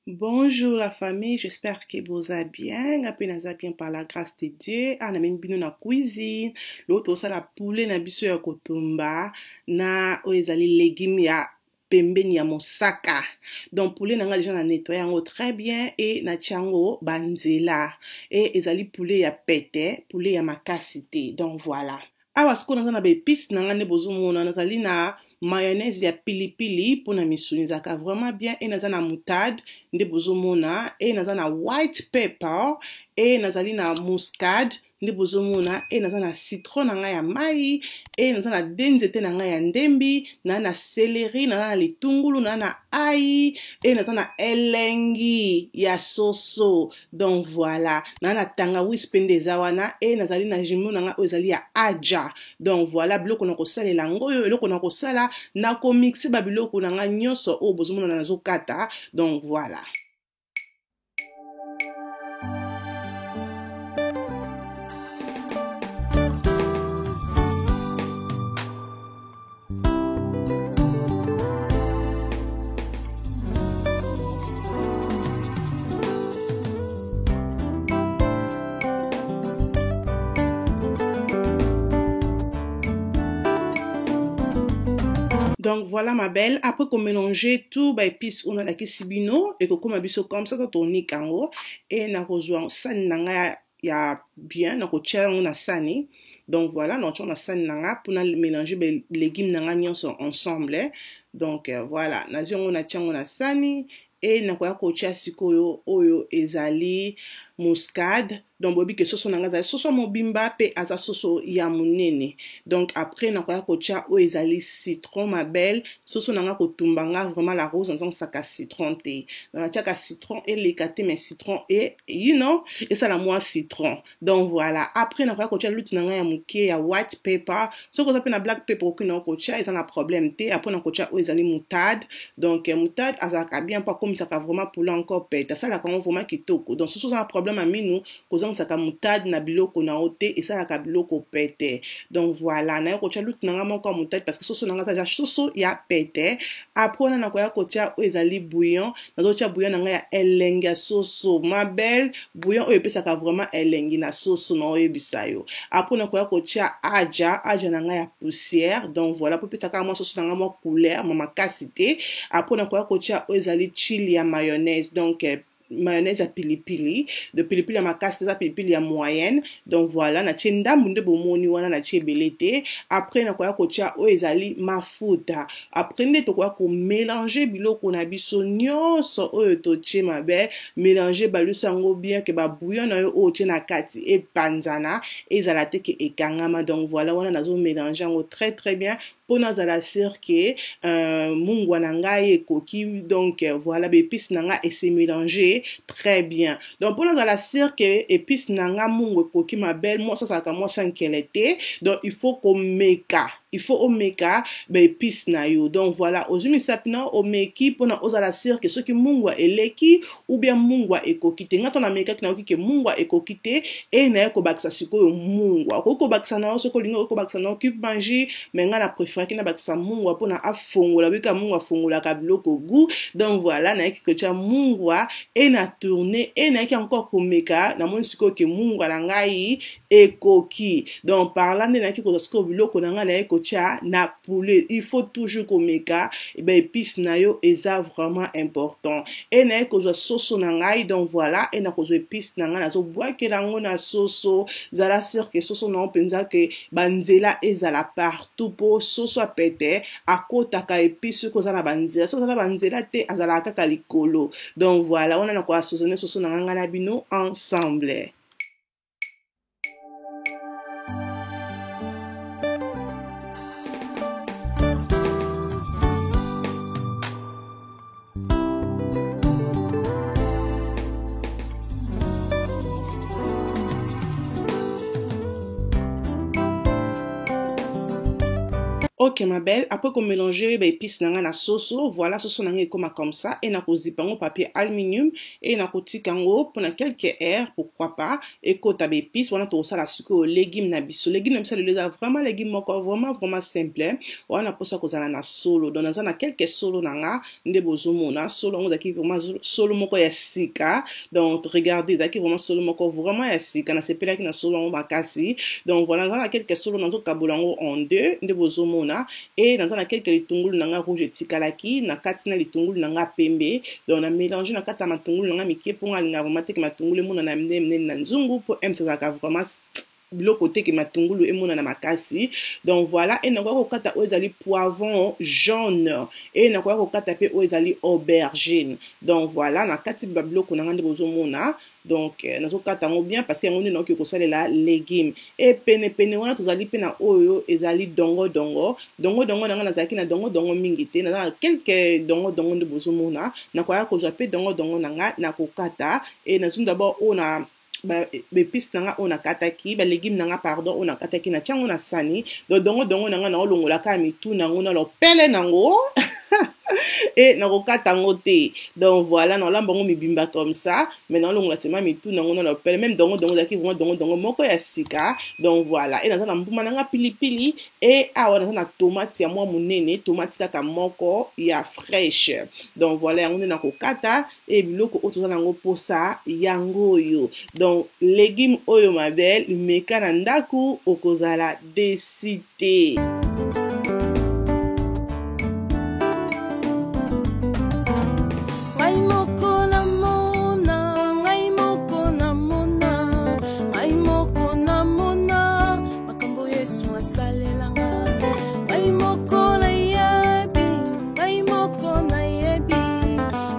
Bonjour la famille, j'espère que vous allez bien. Nga pe naza bien par la grâce de Dieu. Ah, na memi bino na cuisine. L'autre osala poulet na biso ya kotumba na oyo ezali légume ya pembeni ya mosaka. Donc poulet na nga déjà na nettoyer yango très bien et na tia yango ba nzela. Et ezali poulet ya pete, poulet ya makasi te. Donc voilà. Awa sikoyo naza na ba epices na nga nde bozomona nazali na mayonnaise ya pilipili mpona misuni ezalaka vraiment bien e naza na moutarde nde bozomona e naza na white pepper e nazali na muscade nde bozomona e naza na citron na ngai ya mai e naza na de nzete na ngai ya ndembi na na celery naza na litungulu na na ai e naza na elengi ya soso. Donc voilà, na na tangawisi mpe nde eza wana e nazali na jumeau na ngai oyo ezali ya aja. Donc voilà biloko na kosalela yango oyo eloko na kosala na komixe ba biloko na ngai nyonso oyo bozomona nazokata. Donc voilà. Donc voilà ma belle, après qu'on mélange tout ba épices on a la bino et kokoma biso comme ça totonika yango et nakozwa sani na ngai ya bien nakotia yango na sani. Donc voilà, nakotia na sani na nga mpona mélanger ba légumes na nga nyonso ensemble. Donc voilà, nazwi yango natia yango na sani e nakoya kotia sikoyo oyo ezali muscade. Donc boyebi ke soso na nga azali soso mobimba mpe aza soso ya monene. Donc après nakoya kotia oyo ezali citron ma belle. Soso na nga kotumba nga vraiment la rose nazangisaka citron te. Donc natiaka citron eleka te, mais citron e you know esala mwa citron. Donc voilà, après nakoya kotia lutu na ngai ya moke ya white pepper. Soki oza mpe na black pepper okoki na kotia, eza na problème te. Après nakotia oyo ezali moutarde. Donc moutarde azalaka bien mpo akomisaka vraiment poulet encore pete, asalaka yango vraiment kitoko. Donc soki oza na problème ya minu, kozangisaka moutarde na biloko na yo te, esalaka biloko pete. Donc voilà, naye kotia lutu na ngai moko ya moutarde parce que soso na ngai aza soso ya pete. Après wana nakoya kotia oyo ezali bouillon. Nazotia bouillon na ngai ya elengi ya soso ma belle, bouillon oyo epesaka vraiment elengi na soso na oyebisa yo. Après nakoya kotia aja, aja na ngai ya poussière. Donc voilà, po epesaka mwa soso na ngai mwa couleur ma makasi te. Après nakoya kotia oyo ezali chili ya mayonnaise. Donc mayonnaise ya pilipili, de pilipili ya makasi, eza pilipili ya moyenne. Donc voilà, natie ndambu nde bomoni wana, natie ebele te. Après nakoya kotia oyo ezali mafuta. Après nde tokoya komélange biloko na biso nyonso oyo totie mabe, mélange balusi yango bien ke ba bouillon na yo oyo otie na kati epanzana, ezala te ke ekangama. Donc voilà, wana nazo mélange yango très très bien mpo nazala sûr ke mungwa na ngai ekoki. Donc voilà, ba épices na ngai ese mélanger très bien. Donc mpo nazala sûr ke épice na ngai mungwa ekoki ma belle, mwasi azalaka mwasi ya nkele te. Donc il faut komeka, il faut omeka ba épices na yo. Donc voilà, ozwi misapi na omeki mpona ozala sûr ke soki mungwa eleki ou bien mungwa ekoki te. Nga to namekaki, nayoki ke mungwa ekoki te e naye kobakisa sikoyo mungwa. Okoki kobakisa na yo soki olingi, okoki kobakisa na yo cube Maggi, mais nga na préféraki nabakisa mungwa mpona afongola bika mungwa afongolaka biloko goût. Donc voilà, nayaki kotia mungwa e na tourne e nayaki encore komeka, namoni sikoyo ke mungwa na ngai ekoki. Donc par là nde nayaki kozwa sikoyo biloko na ngai, naye kotia kotia na poulet. Il faut toujours komeka ba épices na yo, eza vraiment important. E naye kozwa soso na ngai, donc voilà, e nakozwa épice na ngai, nazobwakela yango na soso. Zala sûr ke soso na yo mpenza ke banzela ezala partout, mpo soso apete akotaka épice soki oza na banzela. Soki oza na banzela te, azalaka kaka likolo. Donc voilà, wana na koassaisonner soso na ngai, ngai na bino ensemble. Ok ma belle, après komélanger baépice na ngai na soso, voilà, soso na ngai ekóma comme ça. E nakozipa yango papier aluminium e nakotika yango mpona quelques heures, pourquoi pas ekota baépice wana. Tokosala sikoyo légume na biso. Légume na biso lelo eza vraiment légume moko vraiment vraiment simple. Wana mposa kozala na solo, donc naza na quelques solo na nga nde bozomona. Solo yango ezalaki vraiment solo moko ya sika. Donc regardez, ezalaki vraiment solo moko vraiment ya sika, nasepelaki na solo yango makasi. Donc voilà, naza na quelques solo, nazokabola yango en deux nde bozomona. E naza na quelques litungulu na nga rouge etikalaki na kati na litungulu na nga pembe. Donc na mélange na kati ya matungulu na nga mike, mpo nga alingaka vraiment teke matungulu emonana minene minene na nzungu, mpo ems ezalaka vraiment biloko teke matungulu emonana makasi. Donc voilà, e nakoya kokata oyo ezali poivron jaune, e nakoya kokata mpe oyo ezali aubergine. Donc voilà, na kati babiloko na nga nde bozomona. Donc nazokata yango bien parce que yango nde nakoki kosalela légume. E penepene wana tozali mpe na oyo ezali dongodongo. Dongodongo na ngai, nazalaki na dongodongo mingi te, naza na quelque dongodongo nde bozomona. Nakoya kozwa mpe dongodongo na ngai, nakokata. E nazwi d'abord oyo na baépice na nga oyo nakataki, balégume na nga, pardon, oyo nakataki, natia yango na sani. Donc dongodongo na nga, naolongola kaka mitu nango na lopele nango e nakokata yango te. Donc voilà, naolamba yango mibimba comme ça, mais naolongola sema mitu nango na lopele. Même dongodongo ezalaki vraiment dongodongo moko ya sika. Donc voilà, e naza na mbuma na nga pilipili. E awa naza na tomate ya mwa monene, tomate kaka moko ya fraîche. Donc voilà, yango nde nakokata. E biloko oyo toza nango mposa yango oyo. Donc légume oyo, ma belle, meka na ndako, okozala déçue te. Ngai moko namona, ngai moko namona, ngai moko namona makambo Yesu asalelanga. Ngai moko nayebi, ngai moko nayebi,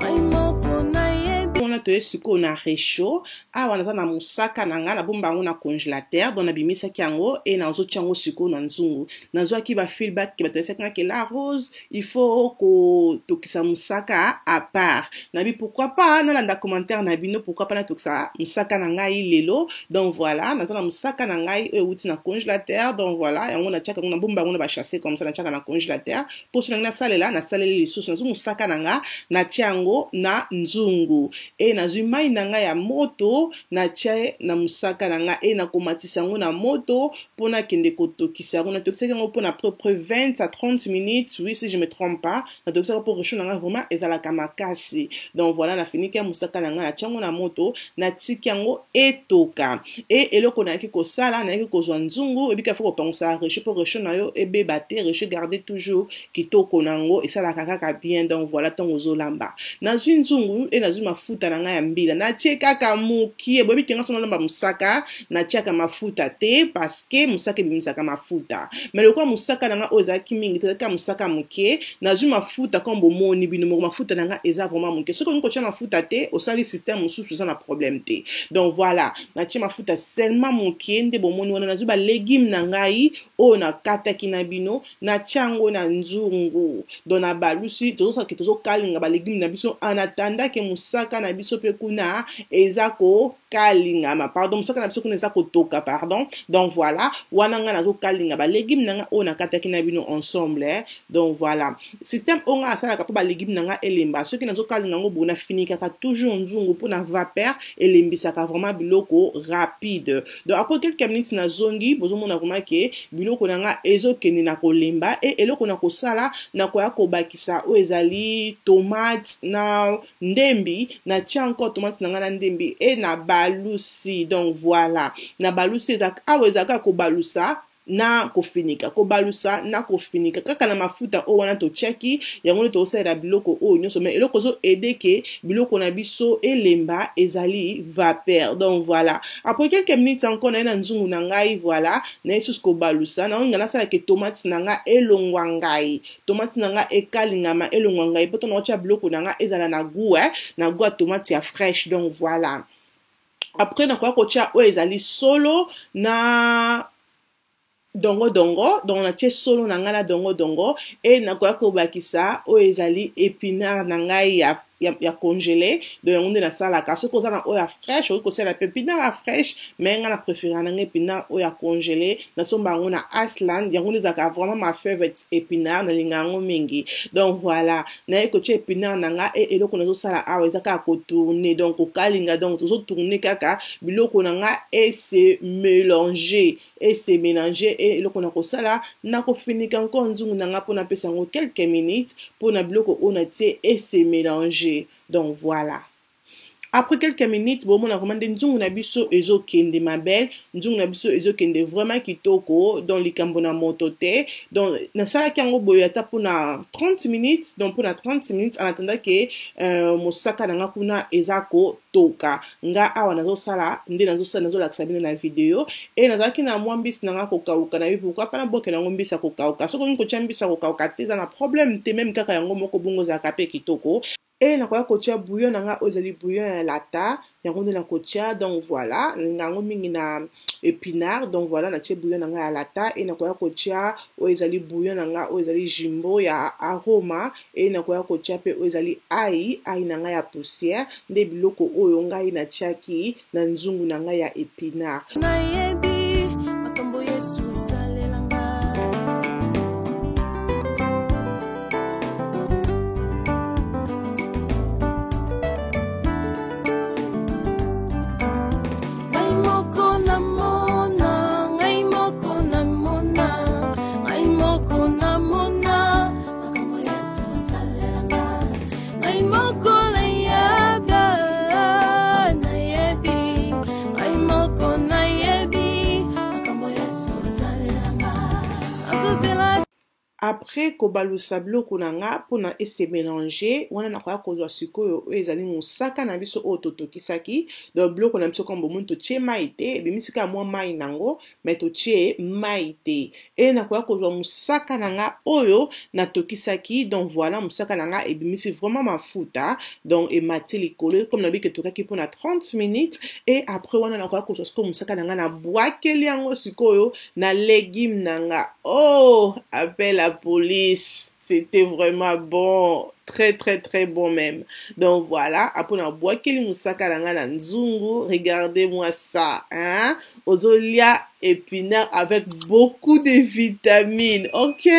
ngai moko nayebi. Wana toye sikoyo na réchaud. Awa naza na mosaka na ngai, nabomba yango na congélateur. Donc nabimisaki yango e nazotia yango sikoyo na nzungu. Nazwaki bafeedback ke bato bayesaki nga ke La Rose, il faut kotokisa mosaka à part. Nabi pourquoi pas nalanda commentaire na bino, pourquoi pas natokisa mosaka na ngai lelo. Donc voilà, naza na mosaka na ngai oyo euti na congélateur. Donc voilà, yango natiaka yango, nabomba yango na basachet comme ça, natiaka na congélateur mpo so nangi nasalela, nasaleli lisusu. Nazwi mosaka na nga, natia yango na nzungu e nazwi mai na ngai ya moto, natia na mosaka na ngai e nakomatisa yango na moto mpo nakende kotokisa yango. Natokisaki yango mpona peu près 20 à 30 minutes, oui, si je me trompe pas. Natokisaka mpo réchaud na ngai vraiment ezalaka makasi. Donc voilà, nafiniki ya mosaka na ngai, natia yango na moto, natiki yango etoka. E eloko nayaki kosala, nayaki kozwa nzungu. Ebika fo kopangusa réchaud mpo réchaud na yo ebeba te, réchaud garde toujours kitoko na yango, esalaka kaka bien. Donc voilà, ntango ozolamba, nazwi nzungu e nazwi mafuta na ngai ya mbila, natie kaka mokie. Boyebi kenga so nalamba mosaka, natiaka mafuta te parce que mosaka ebimisaka mafuta. Mais lokola mosaka na ngai oyo ezalaki mingi te, ezalaki mosaka moke, nazwi mafuta comme bomoni bino moko. Mafuta na ngai eza vraiment moke. Soki olingi kotia mafuta te, osali système mosusu, eza na problème te. Donc voilà, natie mafuta seulement moke nde bomoni wana. Nazwi balégume na ngai oyo nakataki na bino, natia yango na nzungu. Donc na balusi, tozosaki, tozokalinga balégume na biso en attendant ke mosaka na biso mpe kuna eza kokalingama, pardon, mosaka na biso kuna eza kotoka, pardon. Donc voilà, wana ngai nazokalinga balégume na ngai oyo nakataki na bino ensemble, eh. Donc voilà, système oyo ngai asalaka mpo balégume na ngai elemba, soki nazokalinga yango boye, nafinikaka toujours nzungu mpo na vapeur elembisaka vraiment biloko rapide. Donc après quelques minutes nazongi, bozomona vraiment ke biloko na nga ezokende na kolemba. E eloko na kosala, nakoya kobakisa oyo ezali tomate na ndembi. Natia encore tomate na ngai na ndembi e na balusi. Donc voilà, na balusi, awa ezalaka kobalusa. Na kofinika, kobalusa na kofinika kaka na mafuta oyo wana totiaki yango nde tokosalela biloko oyo nyonso. Mais eloko ozo aider ke biloko na biso elemba ezali vapeur. Donc voilà, après quelques minutes encore, naye na nzungu na ngai. Voilà, naye susu kobalusa. Naolinga nasala ke tomate na ngai elongwa ngai, tomate na ngai ekalingama, elongwa ngai, mpo ntango naotia biloko na ngai ezala na goût, eh, na goût ya tomate ya fraîche. Donc voilà, après nakoya kotia oyo ezali solo na dongodongo. Donc natie solo na ngai na dongodongo e nakoya kobakisa oyo ezali épinard na ngai ya congelé. Donc yango nde nasalaka. Soki oza na oyo ya fraîche, okoki kosala mpe épinard ya fraîche, mais ngai na préférer na ngai épinard oyo ya congelé. Nasomba yango na Iceland. Yango nde ezalaka vraiment ma favorite épinard, nalinga yango mingi. Donc voilà, naye kotia épinard na nga e eloko nazosala awa eza kaka kotourner, donc kokalinga. Donc tozotourner kaka biloko na nga ese mélanger, ese mélanger. E eloko na kosala, nakofinika encore nzungu na nga mpona apesa yango quelques minutes mpona biloko oyo natie ese mélanger. Donc voilà, après quelques minutes, bomona vraiment nde nzungu na biso ezokende mabele, nzungu na biso ezokende vraiment kitoko. Donc likambo na moto te. Donc nasalaki yango boye ata mpona 30 minutes. Donc mpona 30 minutes, en attendant ke mosaka na nga kuna eza kotoka, nga awa nazosala nde nazosala, nazolakisa bino na video. E nazalaki na mwa mbisi na nga kokauka na ye. Pourquoi pas nabokela yango mbisi ya kokauka? Soki olingi kotia mbisi ya kokauka te, eza na problème te. Même kaka yango moko bongo ezalaka mpe kitoko. E nakoya kotia bouillon na nga oyo ezali bouillon ya lata. Yango nde nakotia. Donc voilà, nalinga yango mingi na épinard. Donc voilà, natie bouillon na ngai ya lata e nakoya kotia oyo ezali bouillon na ngai oyo ezali Jumbo ya Aroma. E nakoya kotia mpe oyo ezali ail, ail na ngai ya poussière. Nde biloko oyo ngai natiaki na nzungu na ngai ya épinard. Nayebi makambo Yesu esalelanga. Ngai moko namona, ngai moko namona, ngai moko namona makambo Yesu asalelanga. Ngai moko nayeba, nayebi, ngai moko nayebi makambo Yesu asalelanga. Nazozela. Après kobalusa biloko na nga mpona ese mélanger wana, nakoya kozwa sikoyo oyo ezali mosaka na biso oyo totokisaki. Donc biloko na biso, comme bomoni, totie mai te, ebimisi kaka mwa mai nango, mais totie mai te. E nakoya kozwa mosaka na nga oyo natokisaki. Donc voilà, mosaka na nga ebimisi vraiment mafuta, donc emati likolo, comme nayebi ke etokaki mpona 30 minutes. E après wana, nakoya kozwa sikoyo mosaka na nga, nabwakeli yango sikoyo na légume na nga. Oh, appelle la police, c'était vraiment bon, très très très bon même. Donc voilà, après nabwakeli mosaka na nga na nzungu, regardez-moi ça, hein. Ozolia épinard avec beaucoup de vitamines, ok.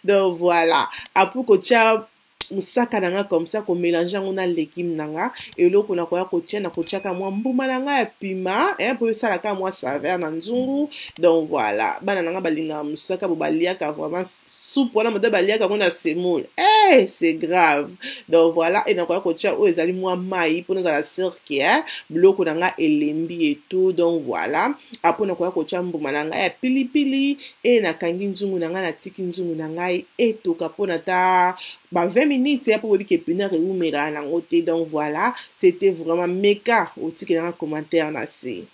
Donc voilà, après kotia mosaka na nga comme ça, komélanger yango na légume na nga, eloko nakoya kotia, na kotiaka mwa mbuma na nga ya pima mpo esalaka mwa saveur na nzungu. Donc voilà, bana na nga balingaka mosaka bo, baliaka vraiment soupe wana moto baliaka yango na semoule. Eh, c'est grave. Donc voilà, e nakoya kotia oyo ezali mwa mai mpo nazala sûr ke biloko na nga elembi et tout. Donc voilà, après nakoya kotia mbuma na ngai ya pilipili e nakangi nzungu na ngai, natiki nzungu na ngai etoka mpona ta ba 20 minutes ya, mpo boyebi ke épinard ewumelaka nango te. Donc voilà, c'était vraiment meka. Otikelanga commentaire na se.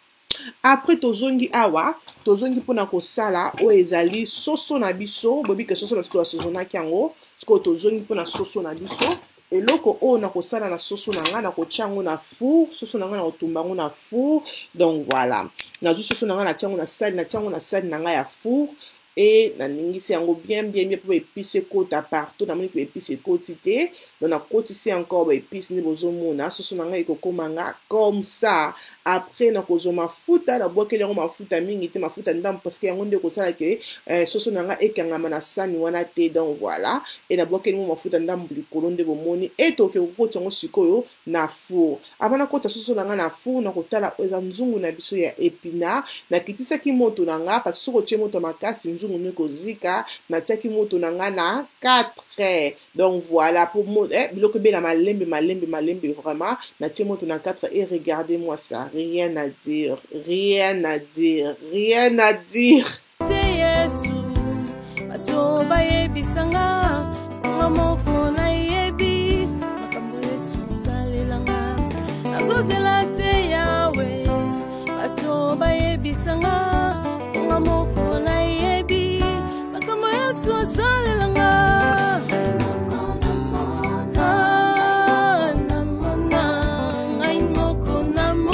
Après tozongi awa, tozongi mpona kosala oyo ezali soso na biso. Boyebi ke soso na biso toassaisonnaki yango. Sikoyo tozongi mpona soso na biso. Eloko oyo nakosala na soso na ngai, nakotia yango na four. Soso na ngai, nakotumba yango na four. Donc voilà, nazwi soso na ngai, natia yango na sani, natia yango na sani na ngai ya four e naningisi yango bien bien bien mpo baépices ekota partout. Namoni ke baépices ekoti te, donc nakotisi encore baépices. Nde bozomona soso na ngai ekokóma nga comme ça. Après nakozwa mafuta, nabwakeli yango mafuta mingi te, mafuta ndambo, parce que yango nde ekosala ke soso na ngai ekangama na sani wana te. Donc voilà, e nabwakeli mo mafuta ndambo likolo. Nde bomoni e toke kokota yango sikoyo na four. Avant nakota soso na ngai na four, nakotala oyo eza nzungu na biso ya épinard. Nakitisaki moto na nga, parce que soki otie moto makasi, nzungu no ekozika. Natiaki moto na nga na 4. Donc voilà, pour biloko ebela malembe malembe malembe. Vraiment, natie moto na 4 et regardez moi ça, rien à dire, rien à dire, rien à dire. Yesu, bato bayebisa nga, nga moko nayebi makambo Yesu asalela nga. Nazozela te Yawe, bato bayebisa nga, nga moko nayebi makambo Yesu asalela nga.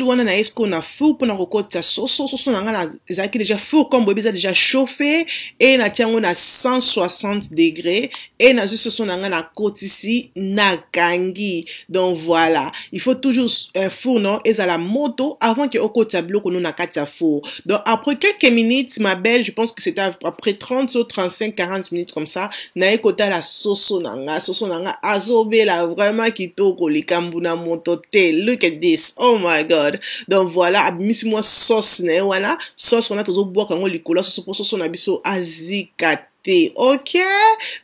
Wana na ye sikoyo na four mpona kokotisa soso. Soso na ngai ezalaki déjà four, comme boyebi, eza déjà chauffé e natia yango na 160 degré e nazwi soso na ngai, nakotisi, nakangi. Donc voilà, il faut toujours un four no ezala moto avant ke okotisa biloko no na kati ya four. Donc après quelques minutes, ma belle, je pense que c'était après 30 ou 35, 40 minutes comme ça, naye kotala soso na nga. Soso na nga azobela vraiment kitoko, likambo na moto te. Look at this, oh my God. Donc voilà, abimisi mwa sauce na ye wana. Sauce wana tozobwaka yango likolo ya soso mpo soso na biso azika te. Ok,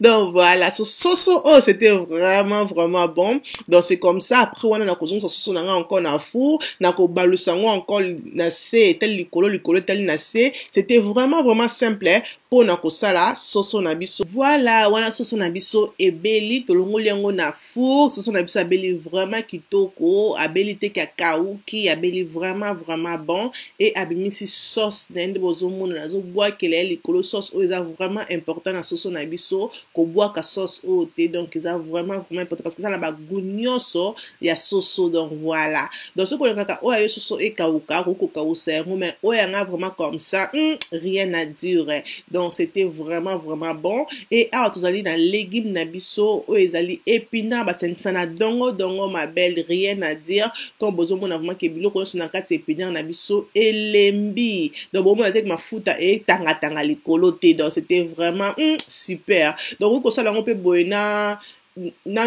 donc voilà, so soso oyo, c'était vraiment vraiment bon. Donc c'est comme ça. Après wana, nakozongisa soso na nga encore na four, nakobalusa yango encore na se etali likolo, likolo etali na se. C'était vraiment vraiment simple mpona kosala soso na biso. Voilà, wana soso na biso ebeli, tolongoli yango na four. Soso na biso abeli vraiment kitoko, abeli te akauki, abeli vraiment vraiment bon e abimisi sauce na ye nde bozomona nazobwakela ye likolo. Sauce oyo eza vraiment important na soso na biso, kobwaka sauce oyo te. Donc eza vraiment vraiment important parce que eza na bagoût nyonso ya soso. Donc voilà, donc soki olingaka oyo ayo soso ekauka, okoki kokausa yango, mais oyo yanga vraiment comme ça, rien à dire. Donc c'était vraiment vraiment bon. Et awa tozali na légume na biso oyo ezali épinard, basangisa na dongo dongo. Ma belle, rien à dire. Comme bozomona vraiment ke biloko nyonso na kati ya épinard na biso elembi, donc bomona te mafuta etangatanga likolo te. Donc c'était vraiment super. Donc okoki kosala yango mpe boye na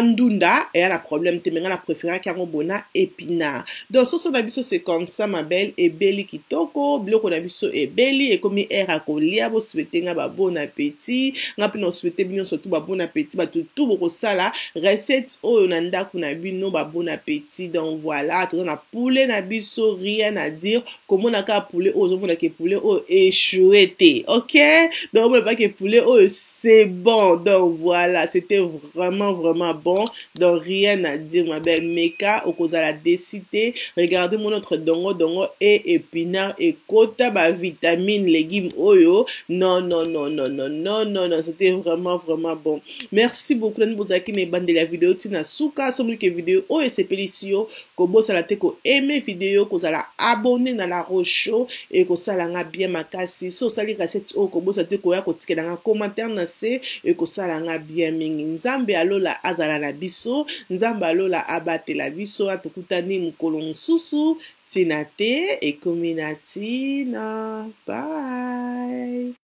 ndunda, eya na problème te, mais nga na préféraki yango boye na épinard. Donc soso na biso, c'est comme ça, ma belle, ebeli kitoko. Biloko na biso ebeli, ekomi heure ya kolia. Bosouhaiter nga ba bon appétit, nga mpe na souhaiter bino surtout ba bon appétit. Bato tu bokosala recette oyo na ndako na bino, ba bon appétit. Donc voilà, toza na poulet na biso, rien à dire. Komona kaka poulet oyo, ozomona ke poulet oyo échoué te. Ok, donc omona pa ke poulet oyo, c'est bon. Donc voilà, c'était vraiment vraiment bon. Donc rien à dire, ma belle, meka, okozala déçue te. Regardez mon notre dongo dongo et épinard ekota ba vitamine, légumes oyo. Non, non, non, non, non, non, non, non, c'était vraiment vraiment bon. Merci beaucoup nani bozalaki na ebandeli ya video ntina suka. Soki ke video oyo esepelisi yo, kobosala te koaimer video, kozala abonné na La Rose Show, ekosala nga bien makasi. So osali recette oyo, kobosala te koya kotikela nga commentaire na se, ekosala nga bien mingi. Nzambe alola azala na biso, Nzambe alola abatela biso. Atokutani mokolo mosusu. Ntina te ekomi na ntina. Bye.